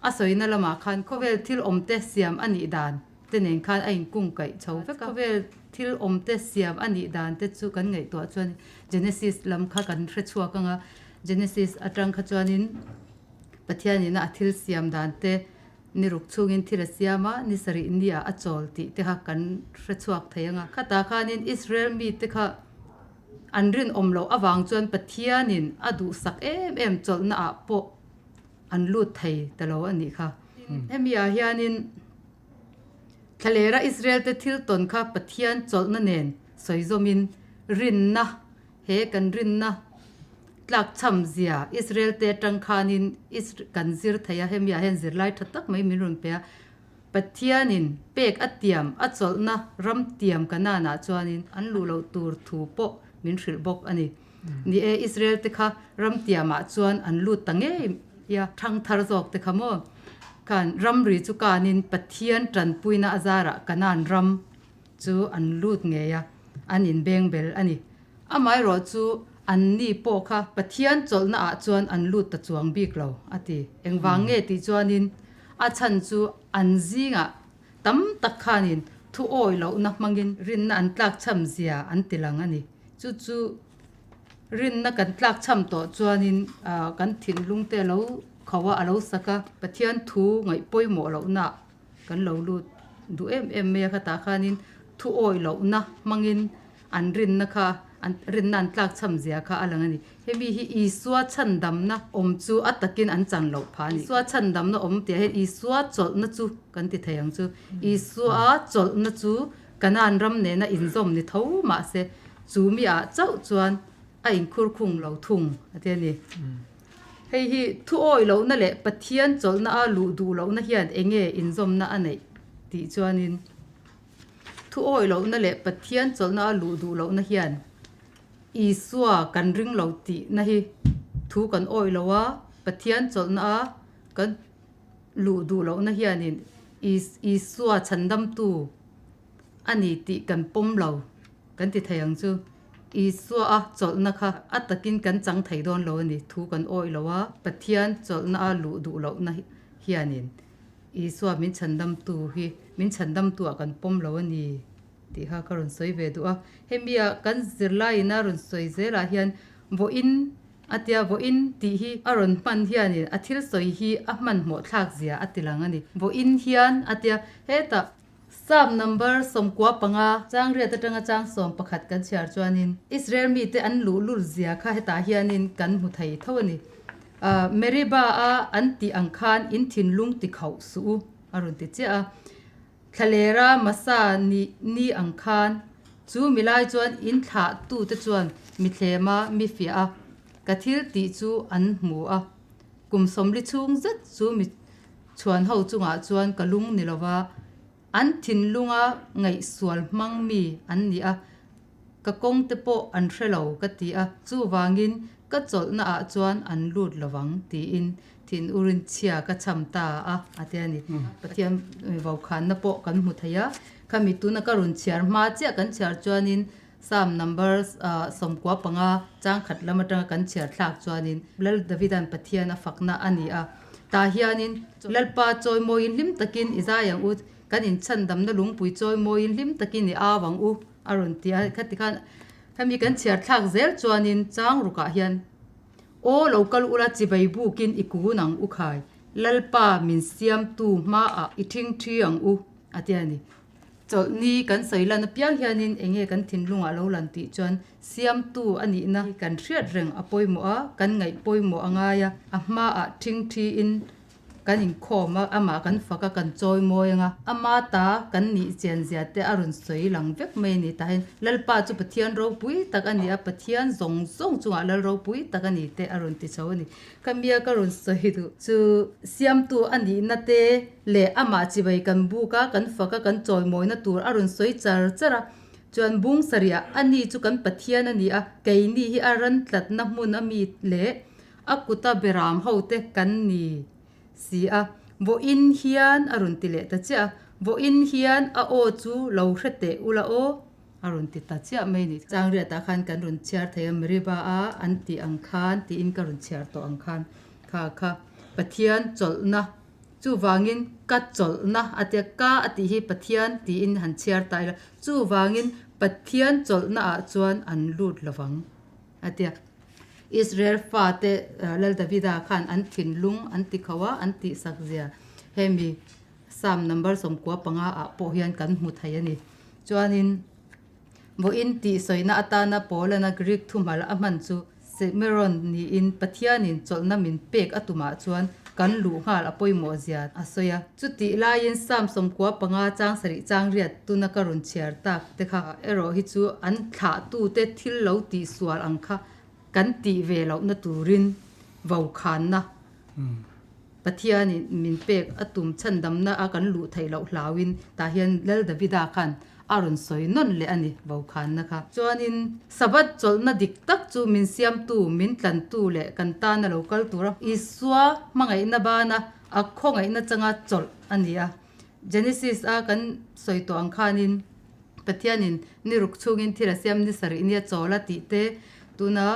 a sawina lamah khan khawvel thil awmte siam a nih dan te nen khan a inkung kaih chho vek a. Khawvel thil awm te siam a nih dan te chu kan ngaihtuah chuan Genesis lam kha kan hre chhuak ang a, Genesis atang kha chuanin Pathianin a thil siam dan te ni ruk chhungin thil a siam a, ni sarih ni ah a chawl tih te kha kan hre chhuak thei ang a. Khatah khanin Israel mite kha an rinawm loh avang chuan Pathianin a duhsak em em chawlhna ah pawh an lut thei ta lo a nih kha. Hemi ah hianin Thlalera Israel-te thil tawn kha Pathian chawlhna nen sawi zawmin rinna, he kan rinna tlakchham zia Israel-te atang khanin kan zir thei a, hemi ah hian zirlai tha tak mai min rawn pe a. Pathianin pek a tiam a chawlhna ram tiam Kanaan-ah chuanin an luh loh tur thu pawh min hrilh bawk a ni. Ni e, Israel-te kha ram tiamah chuan an lut ta ngei a, thangthar zawk te kha maw? Khan ramri chu kanin Pathian tanpuina a zarah Kanaan ram chu an lut ngei a, an inbengbel a ni. Amaherawh chu anni pawh kha Pathian chawlhna ah chuan an lut ta chuang bik lo, a ti. Engvang nge tih chuanin a chhan chu an zingah tam tak khanin thu awi lohna hmangin rinna an tlakchham zia an ti lang a ni. Chu chu rinna kan tlakchham tawh chuanin kan thinlung te a lo kho a, a lo sak a, Pathian thu ngaih pawimawh lohna kan lo lut duh em em mai a, khatah khanin thu awi lohna hmangin an rinna kha an rinna an tlakchham zia kha a lang a ni. Hemi hi Isua chhandamna awm chu a takin an chan loh phah a ni. Isua chhandamna awm tih ah hian Isua chawlhna chu kan ti thei ang chu. Isua chawlhna chu Kanaan ram nena inzawm ni tho mahse chu mi ah chauh chuan a inkhur khung lo thung a ti a ni. Hei hi thu awi lohna leh Pathian chawlhna a luh duh lohna hian eng nge inzawmna a neih tih chuanin thu awi lohna leh Pathian chawlhna a luh duh lohna hian Isua kan ring lo tihna hi thu kan awi lo a, Pathian chawlhna a kan luh duh lohna hianin Isua chhandamtu a ni tih kan pawm lo kan ti thei ang chu. Isua a chawlhna kha a takin kan chang thei dawn lo a ni, thu kan awih lo a, Pathian chawlhna a luh duh lohna hianin Isua min chhandamtu hi min chhandamtuah kan pawm lo a ni tih kha ka rawn sawi ve duh a. Hemi ah kan zirlaiin a rawn sawi zelah hian vawiin A tia vawiin tih hi a rawn hman hianin a thil sawi hi a hmanhmawh thlak zia a ti lang a ni. Vawiin hian a tia hetah Psalm number 15 chang riat atanga chang 11 kan chhiar chuanin Israel mite an luhlul zia kha hetah hianin kan hmu thei tho a ni. Meribah a an tih ang khan in thinlung ti khauh suh u a rawn ti chiah a. Thlalera Masa ni ni ang khan chu milai chuan in thlah tute chuan mi thlem a, mi fiah a, ka thil tih chu an hmu a. Kum 40 chhung zet chu mi chhuan ho chungah chuan ka lung ni lova, an thinlunga ngaihsual hmang mi an ni a, ka kawng te pawh an hre lo ka ti a, chuvangin ka chawlhna ah chuan an lut lovang tiin Thin urin chhia ka cham ta a, a ti a ni. Pathian vokhanna pawh kan hmu thei a, khami tuna ka rawn chhiar hma chiah kan chhiar chuanin Psalm number 95 chang khat lam atanga kan chhiar thlak chuanin Lal Davida'n Pathian a fakna a ni a. Tah hianin Lalpa chawimawiin hlim takin i zai ang u. Kan inchhandamna lungpui chawi mawiin hlim takin i au ang u, a rawn ti a. Khati khan hemi kan chhiar thlak zel chuanin chang rukah hian, Aw lo kal ula chibai bukin i kun ang u khai, Lalpa min siamtu hmaah i thingthi ang u, a ti a ni. Chawlhni kan sawi lan apiang hianin eng nge kan thinlungah lo lan tih chuan siamtu a nihna kan hriat reng a pawimawh a, kan ngaih pawimawh a ngai a, a hmaah thingthiin kan inkhawm a, amah kan fak a, kan chawi mawi ang a, ama ta kan nih chian zia te a rawn sawi lang vek mai a ni. Tah hian Lalpa chu Pathian ropui tak a ni a, Pathian zawng zawng chungah Lal ropui tak a ni te a rawn ti chho a ni. Ka mia ka rawn sawi duh chu siamtu a nihna te leh amah chibai kan buk a, kan fak a, kan chawimawina tur a rawn sawi char char a. Chuan bung sarih a ni chu kan Pathian a ni a, keini hi a ran tlatna hmun a mi leh a kuta beram ho te kan ni si a. Vawiin hian a rawn ti leh ta chiah a, vawiin hian a aw chu lo hre teh ula aw. A rawn ti ta chiah mai ni. Changriatah khan kan rawn chhiar thei a, Meriba a an tih ang khan tiin ka rawn chhiar tawh ang khan kha kha Pathian chawlhna chuvangin ka chawlhna a tia ka a tih hi Pathian tiin han chhiar ta ila chuvangin Pathian chawlhna ah chuan an lut lovang a tia. Israel fate Lal Davida khan an thinlung an ti kho a an tihsak zia hemi Psalm number 95 ah pawh hian kan hmu thei a ni. Chuanin vawiin tih sawina atana Paulana Greek thumal a hman chu Semeron niin Pathianin chawlhna min pek a tumah chuan kan luh nghal a pawimawh zia a sawi a. Chutih laiin Psalm 95 chang sarih chang riat tuna ka rawn chhiar tak te kha erawh hi chu an thlahtute thil lo tihsual ang kha kan tih ve lohna turin vokhanna Pathianin min pek a tum chhandamna a kan luh theih loh hlauin tah hian Lal Davida khan a rawn sawi nawn leh a ni vokhanna kha. Chuanin Sabbath chawlhna dik tak chu min siamtu, min tlantu leh kan tana lo kal tura Isua hmangaihna bana a khawngaihna changa chawlh a ni a. Genesis a kan sawi tawh ang khanin Pathianin ni ruk chhungin thil a siam ni sarih nia chawl a tih te tuna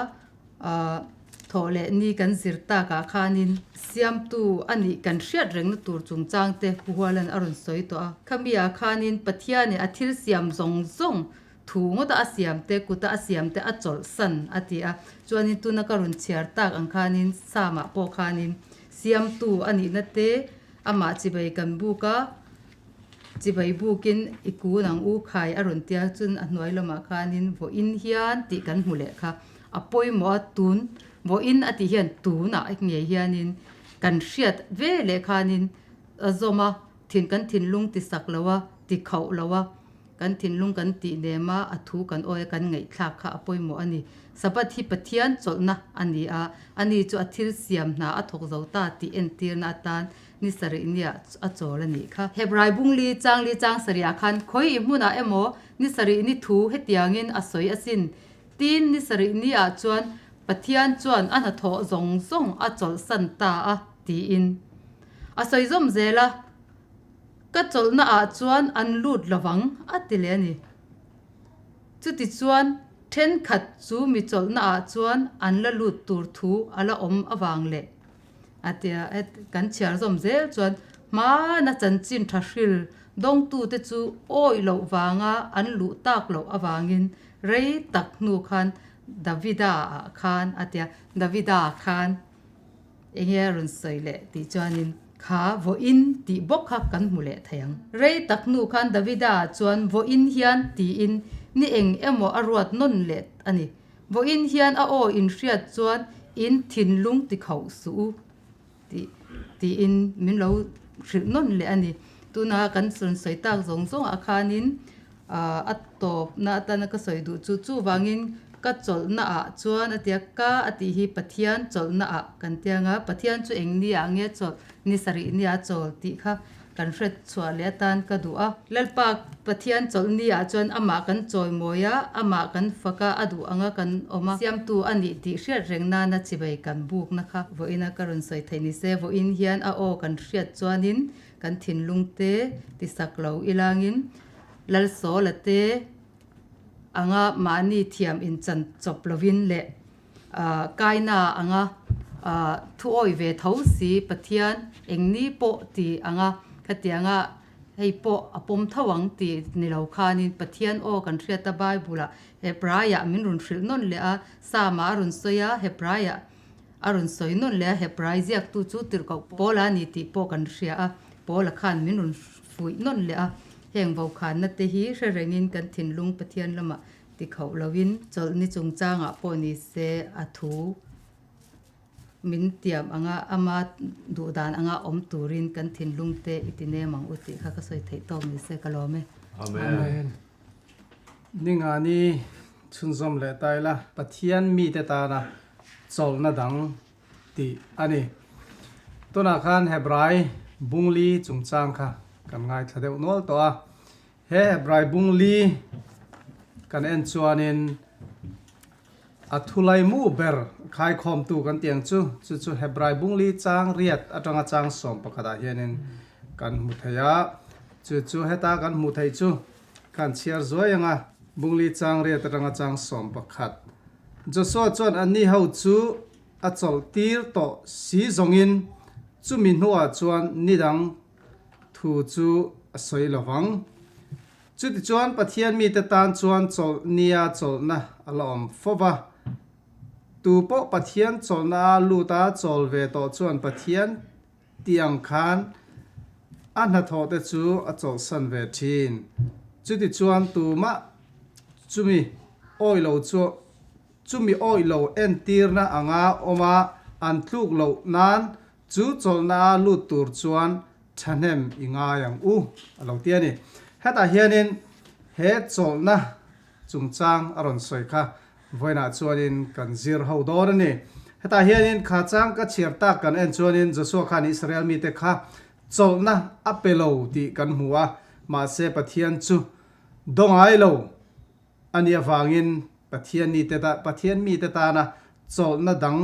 Thawh leh ni kan zir takah khanin siamtu a nih kan hriat rengna tur chungchang te Pu Hualan a rawn sawi tawh a. Khamiah khanin Pathianin a thil siam zawng zawng thu ngawta a siam te, kuta a siam te a chawlhsan a ti a. Chuanin tuna ka rawn chhiar tak ang khanin Psalm-ah pawh khanin siamtu a nihna te amah chibai kan buk a, Chibai bukin i kun ang u khai a rawn tia chun a hnuai lamah khanin vawiin hian tih kan hmu leh kha a pawimawh a tun vawiin a tih hian tunah ngei hianin kan hriat ve leh khanin a zawm a thin kan thinlung ti sak lo a ti khauh lo a kan thinlung kan tih nem a a thu kan awi a kan ngaihthlak kha a pawimawh a ni. Sabbath hi Pathian chawlhna a ni a ani chu a thil siam hna a thawk zo ta tih entirna atan Ni sarih nia a chawl a nih kha. Hebrai bungli changli chang sarihah khan khawi i hmunah emaw ni sarih ni thu hetiangin a sawi asin. Tin, ni sarih niah chuan Pathian chuan a hnathawh zawng zawng a chawlhsan ta a, tiin a sawi zawm zel a. Ka chawlhnaah chuan an lut lovang, a ti leh a ni. Chutichuan, thenkhat chu mi chawlhnaah chuan an la lut tur thu a la awm avang leh A ti a, kan chhiar zawm zel chuan hmana chanchin tha hril dawngtute chu awih loh vanga an luh tak loh avangin rei tak hnu khan Davida ah khan a ti a, Davida khan enge a rawn sawi leh tih chuanin kha vawiin tih bawk kha kan hmu leh thei ang. Rei tak hnu khan Davida ah chuan vawiin hian tiin ni eng emaw a ruat nawn leh a ni. Vawiin hian a aw inhriat chuan in thinlung ti khauh suh u tih tiin min lo hrilh nawn leh a ni. Tuna kan rawn sawi tak zawng zawngah khanin a tawpna atana ka sawi duh chu chuvangin ka chawlhna ah chuan a tia ka a tih hi Pathian chawlhna ah kan tia anga Pathian chu eng ni ah nge chawlh ni sarih nia chawl tih kha Kan hret chhuah leh atan ka duh a. Lalpa Pathian chawlhni ah chuan amah kan chawimawi a, amah kan fak a, a duh anga kan awm a, siamtu a nih tih hriat reng nana chibai kan bukna kha vawiin a ka rawn sawi theih ni se, vawiin hian a aw kan hriat chuanin kan thinlung te tisak lo ilangin Lalsawla te anga mahni thiam inchan chawp lovin leh Kaina anga thu awih ve tho si Pathian engni pawh ti anga khatianga Hei pawh a pawm tho ang tih ni lo khanin Pathian aw kan hriat a Bible-ah Hebraiah min rawn hrilh nawn leh a, Psalm-ah a rawn sawi a, Hebraiah a rawn sawi nawn leh a, Hebrai ziaktu chu tirhkoh Paula a ni tih pawh kan hria a, Paula khan min rawn fuih nawn leh a. Heng vokhanna te hi hre rengin kan thinlung Pathian lamah tikhauh loin chawlhni chungchangah pawh ni se a thu Min tiam anga ama duh dan anga awm turin kan thinlung te i ti nem ang u tih kha ka sawi theih tawk ni se ka lawm e. Amen. Ningani chhunzawm leh ta ila Pathian mite tana chawlhna dang tih a ni. Tunah khan Hebrai bungli chungchang kha kan ngaithla deuh nual tawh a. He Hebrai bungli kan en chuanin A thulaimu ber khaikhawmtu kan tih ang chu, chu chu Hebrai bungli chang riat atanga chang sawm pakhatah hianin kan hmu thei a. Chu chu heta kan hmuh theih chu kan chhiar zuai ang a, bungli chang riat atanga chang 11. Joshua chuan anni ho chu a chawlh tir tawh si zawngin chumi hnuah chuan nidang thu chu a sawi lo vang. Chutichuan Pathian mite tan chuan chawlh nia chawlhna a la awm fo va. Tu pawh Pathian chawlhna a lut a chawl ve tawh chuan Pathian tih ang khan a hnathawh te chu a chawlhsan ve thin. Chutichuan tumah chumi awi lo chu chumi awi lo entirna anga awma an tluk loh nan chu chawlhna a lut tur chuan thahnem i ngai ang u a lo ti a ni. Hetah hianin he chawlhna chungchang a rawn sawi kha vawiinah chuanin kan zir ho dawn a ni. Hetah hianin kha chang ka chhiar tak kan en chuanin Joshua khan Israel mite kha chawlhna a pe lo tih kan hmu a, mahse Pathian chu dawngai lo A nih avangin Pathian nite ta Pathian mite tana chawlhna dang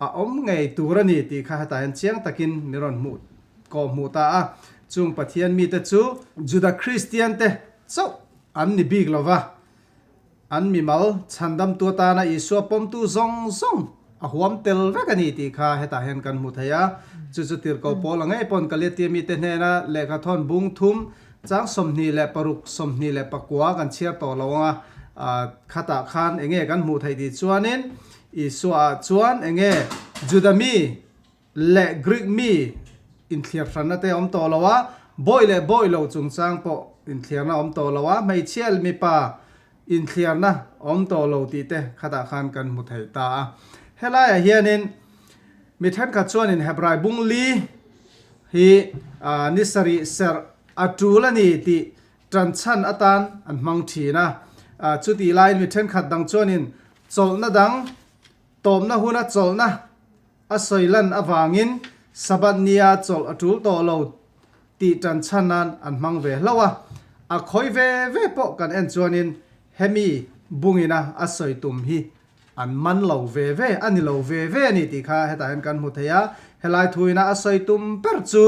a awm ngei tur a ni tih kha hetah hian chiang takin mi rawn hmuh kawh hmuh ta a. Chung Pathian mite chu Juda Kristian te chauh an ni bik lo va, an mimal chhandamtu atana Isua pawmtu zawng zawng a huam tel vek a ni tih kha hetah hian kan hmu thei a. Chu chu tirhkoh pawl a ngei pawn Galatia mite hnena lehkha thawn bung thum chang 26, 29 kan chhiar tawh lo ang a, khatah khan eng nge kan hmuh theih tih chuanin Isua ah chuan eng nge Juda mi leh Greek mi inthliar hranna te a awm tawh lo a, bawi leh bawi lo chungchang pawh inthliarna a awm tawh lo a, hmeichhia mipa Inthliarna awm tawh lo tih te khatah khan kan hmu thei ta a. Helaiah hianin mi thenkhat chuanin Hebrai bung li hi ni sarih serh a tul a ni tih tanchhan atan an hmang thin a. Chutih laiin mi thenkhat dang chuanin chawlhna dang tawpna huna chawlhna a sawi lan avangin Sabbath nia chawlh a tul tawh lo tih tanchhan nan an hmang ve hlauh a, a khawi ve ve pawh kan en chuanin hemi bungina a sawi tum hi an man lo ve ve a ni lo ve ve a ni tih kha hetah hian kan hmu thei a, helai thuina a sawi tum ber chu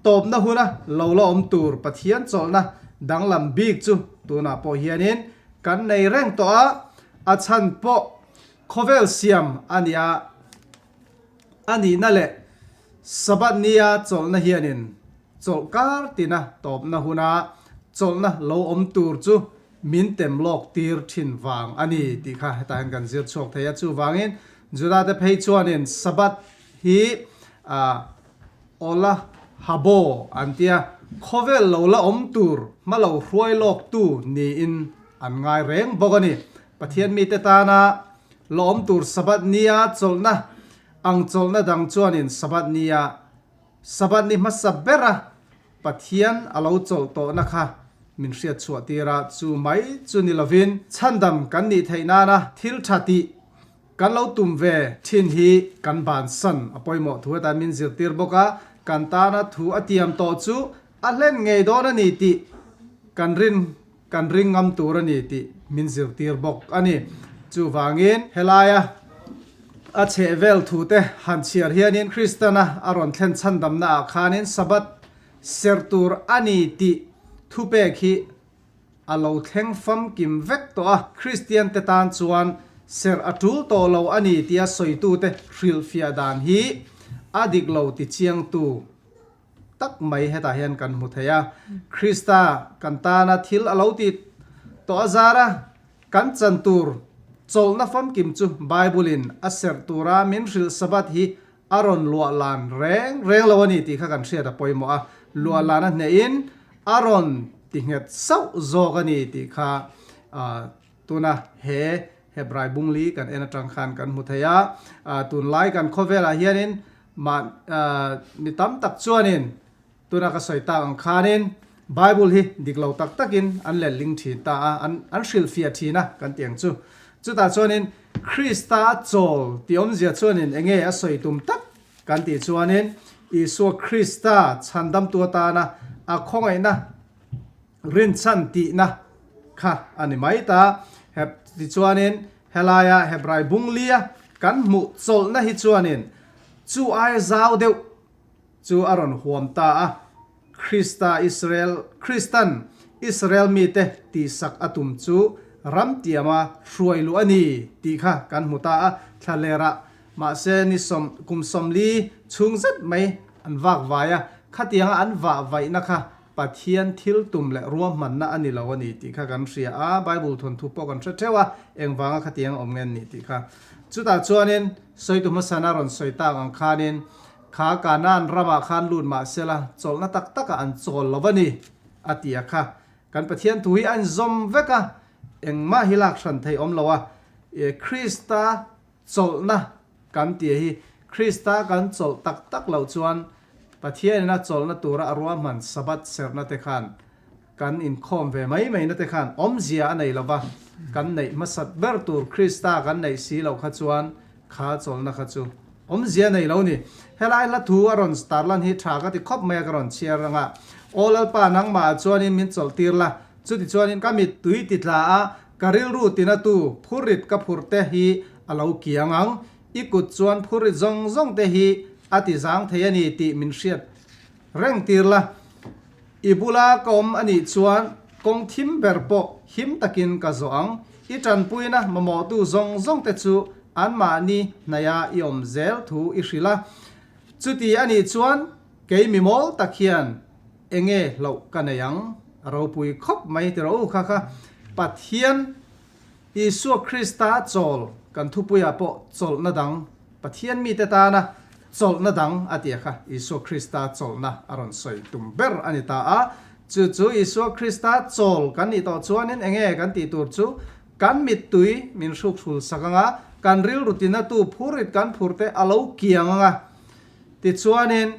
tawpna huna lo la awm tur Pathian chawlhna danglam bik chu tunah pawh hianin kan nei reng tawh a, a chhan pawh khawvel siam a nia. A nihna leh Sabbath nia chawlhna hianin chawlh kar tina tawpna huna chawlhna lo awm tur chu min tem lawk tir thin vang a ni tih kha hetah hian kan zir chhuak thei a. Chuvangin Judate phei chuanin Sabbath hi Ola Habo an tia, khawvel lo la awm tur hma lo hruai lawk tu niin an ngai reng bawk a ni. Pathian mite tana Lawm tur Sabbath nia chawlhna ang chawlhna dang chuanin Sabbath nia Sabbath ni hmasa bera Pathian a lo chawlh tawhna kha min hriat chhuah tir a, chu mai chu ni lovin chhandam kan nih theih nana thil tha tih kan lo tum ve thin hi kan bansan a pawimawh thu hetan min zirtir bawk a, kan tana thu a tiam tawh chu a hlen ngei dawn a ni tih kan rin Kan ring ngam tur a ni tih min zirtir bawk a ni. Chuvangin helaia a chhehvel thute han chhiar hianin Kristana a rawn thlen chhandamna ah khanin Sabbath serh tur a ni tih thupek hi a lo thleng famkim vek tawh a. Kristian te tan chuan serh a tul tawh lo a ni tia sawitute hrilhfiah dan hi a dik lo ti chiangtu. tak mai hetah hian kan hmu thei a. Krista kan tana thil a lo ti tawh a zar a, kan chan tur chawlhna famkim chu Bible-in a serh tura min hrilh Sabbath hi a rawn luah lan reng reng lo a ni tih kha kan hriat a pawimawh a, luah lan a hnehin a rawn ti nghet sauh zawk a ni tih kha tuna he Hebrai bungli kan en atang khan kan hmu thei a. Tunlai kan khawvelah hianin mah mi tam tak chuanin Tuna ka sawi tak ang khanin Bible hi dik lo tak takin an letling thin ta a, an an hrilhfiah thin a kan ti ang chu. Chutah chuanin Krista a chawl tih awmzia chuanin enge a sawi tum tak kan tih chuanin Isua Krista chhandamtu atana a khawngaihna rinchhan tihna kha a ni mai ta. Heb tichuanin helaia Hebrai bunglia kan hmuh chawlhna hi chuanin chu aia zau deuh chu a rawn huam ta a, Krista Israel, Kristan Israel mite tihsak a tum chu ram tiama hruai luh a ni tih kha kan hmu ta a, thlalerah mahse ni sawm, kum 40 chhung zet mai an vak vai a, khatianga an vah vaihna kha Pathian thil tum leh ruahmanna a ni lo a ni tih kha kan hria a, Bible thawnthu pawh kan hre theuh a, engvanga khatiang awm nge an nih tih kha. Chutah chuanin sawitu hmasana rawn sawi tak ang khanin Kha Kanaan ramah khan lut mah sela, chawlhna tak takah an chawl lo a ni, a ti a kha. Kan Pathian thu hi a inzawm vek a, engmah hi lak hran thei awm lo a. Krista chawlhna kan ti hi, Krista kan chawlh tak tak loh chuan Pathianin a chawlhna tura a ruahman Sabbath serhna te khan kan inkhawm ve mai mai na te khan awmzia a nei lo va, kan neih hmasat ber tur Krista kan neih si loh kha chuan kha chawlhna kha chu awmzia a nei lo ni. Helai hla thu a rawn tarlan hi tha ka ti khawp mai a ka rawn chhiar ang a, Aw Lalpa nangmah ah chuanin min chawlh tir la, chuti chuanin ka mittui ti tla a, ka rilru tinatu phurrit ka phurh te hi a lo kiang ang, i kut chuan phurrit zawng zawng te hi a ti zang thei a ni tih min hriat reng tir la. I bula ka awm a nih chuan kawng thim ber pawh him takin ka zawh ang. I tanpuina mamawhtu zawng zawng te chu anmahni hnaiha i awm zel thu i hrilh a. Chuti a nih chuan kei mi mawl tak hian enge hlauh ka nei ang? A ropui khawp mai ti rawh u kha kha Pathian Isua Krista chawl kan thupuiah pawh chawlhna dang, Pathian mite tana chawlhna dang a tia kha Isua Krista chawlhna a rawn sawi tum ber a ni ta a. Chu chu Isua Krista chawl kan nih tawh chuanin enge kan tih tur chu kan mittui min hruk hrul sak anga, kan rilru tinatu phurrit kan phurte a lo kiang anga. Tichuanin.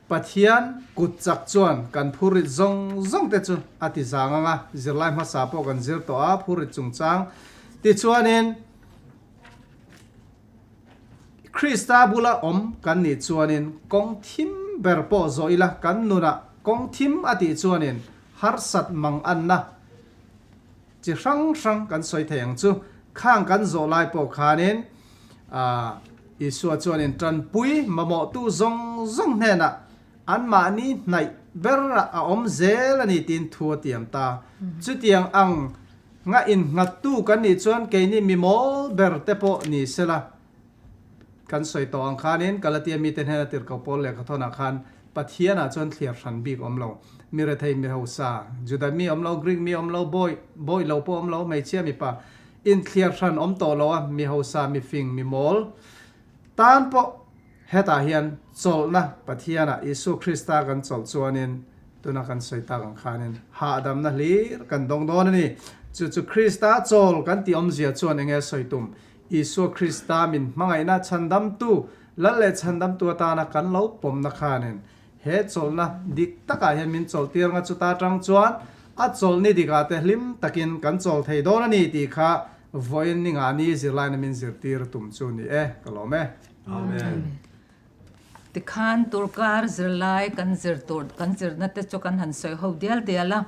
Pathian kut chak chuan kan phurrit zawng zawng te chu a ti zang ang a, zirlai hmasa pawh kan zir tawh a, phurrit chungchang tichuanin Krista bula awm kan nih chuanin kawng thim ber pawh zawh ila kan nunah kawng thim a tih chuanin harsat mang anna chi hrang hrang kan sawi thei ang chu. Khang kan zawh lai pawh khanin Isua chuanin tanpui mamawhtu zawng zawng hnenah anmahni hnaih berah a awm zel a ni tiin thu a tiam ta. Chutiang ang nga innghattu kan nih chuan keini mi mawl ber te pawh ni sela. Kan sawi tawh ang khanin Galatia mite hnena tirhkoh Paul lehkhathawnah khan Pathianah chuan thliar hran bik awm lo, mi rethei mi hausa, Juda mi awm lo, Greek mi awm lo, bawi, bawi lo pawh awm lo, hmeichhia mipa, inthliar hran awm tawh lo a, mi hausa, mi fing, mi mawl tan pawh hetah hian chawlhna Pathianah Isua Krista kan chawlh chuanin tuna kan sawi tak ang khanin hahdamna hlir kan dawng dawn a ni. Chu chu Krista chawl kan tih awmzia chuan enge sawi tum? Isua Krista min hmangaihna chhandamtu, Lal leh chhandamtu atana kan lo pawmna khanin he chawlhna dik takah hian min chawlhtir nga chuta tang chuan a chawlhni dikah te hlim takin kan chawl thei dawn a ni tih kha vawiin ni ngahni zirlaina min zirtir tum chu ni e, ka lawm e. Amen. Tikhan turkar zirlai kan zir tur kan zirna te chu kan han sawi ho dial dial a,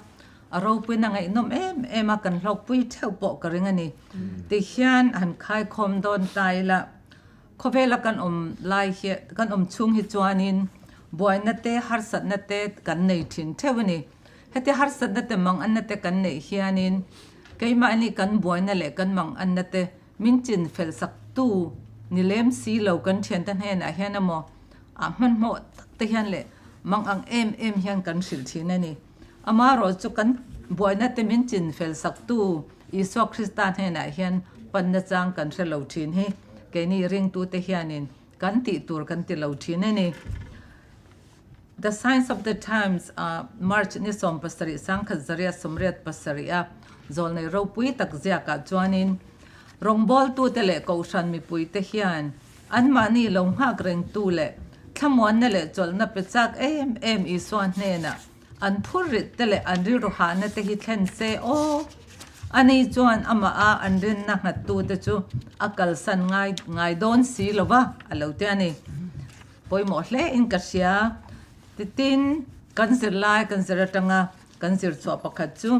a ropuina ngaihnawm em em a kan hlawkpui theuh pawh ka ring a ni. Tihian han khaikhawm dawn ta ila khawvela kan awm lai hi kan awm chhung hi chuanin buaina te harsatna te kan nei thin theuh a ni. Heti harsatna te manganna te kan neih hianin keimahni kan buaina leh kan manganna te Min chin fel sak tu ni lem si lo kan thiante hnenah hian emaw ah hmanhmawh tak te hian leh Mang ang em em hian kan hrilh thin a ni. Amaherawh chu kan buaina te min chin fel saktu Isua Krista hnenah hian panna chang kan hre lo thin hi keini ringtute hianin kan tih tur kan ti lo thin a ni. The Signs of the Times ah March ni 70 1987 a zawlnei ropui tak ziakah chuanin rawngbawltute leh kohhran mipuite hian anmahni lo nghak rengtu leh thlamuanna leh chawlhna pe chak em em Isua hnenah an phur rit te leh an rilru hahna te hi thlen se aw. Ani chuan amah a an rinna nghattute chu a kalsan ngai ngai dawn si lo va, a lo ti a ni. Pawimawh hle in ka hria. Titin, kan zirlai kan zir atanga kan zir chhuah pakhat chu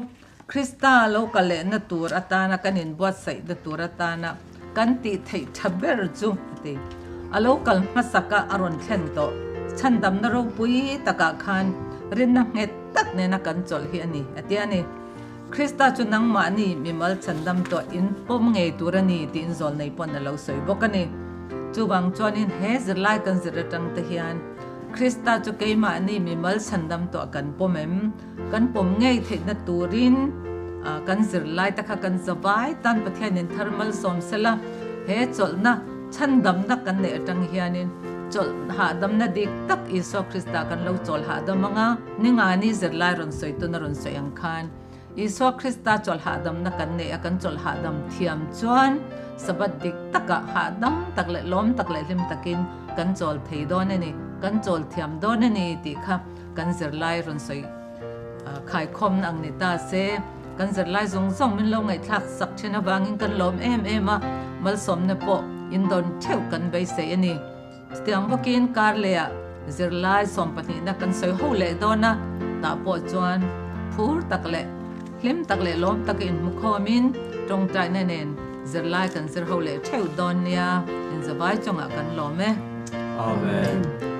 Krista lo kal lehna tur atana kan inbuatsaihna tur atana kan tih theih tha ber chu a ti. A lo kal hmasaka a rawn thlen tawh chhandamna ropui takah khan rinna nghet tak nena kan chawlh hi a ni a ti a ni. Krista chu nangmahni mimal chhandam tawh in pawm ngei tur a ni tiin zawlnei pawn a lo sawi bawk a ni. Chuvang chuanin he zirlai kan zir atang te hian Krista chu keimahni mimal chhandam tawh kan pawm em? Kan pawm ngei theihna turin kan zirlai te kha kan zavai tan Pathianin thar malsawm sela he chawlhna chhandamna kan neih atang hianin chawlh hahdamna dik tak Isua Krista kan lo chawl hahdam anga Ningani zirlai rawn sawi tuna rawn sawi ang khan Isua Krista chawlh hahdamna kan neih a, kan chawlh hahdam thiam chuan Sabbath dik takah hahdam tak leh lawm tak leh hlim takin kan chawl thei dawn a ni, kan chawl thiam dawn a ni tih kha kan zirlai rawn sawi khaikhawmna ang ni ta se. Kan zirlai zawng zawng min lo ngaihthlak sak thin avangin kan lawm em em a, malsawmna pawh indawn theuh kan beisei a ni. Chutiang bawkin karlehah zirlai sawmpahnihna kan sawi ho leh dawn a, tah pawh chuan phur tak leh hlim tak leh lawm taka inhmukhawmin tawngtaina nen zirlai kan zir ho leh theuh dawn nia, inzavai chungah kan lawm e. Amen.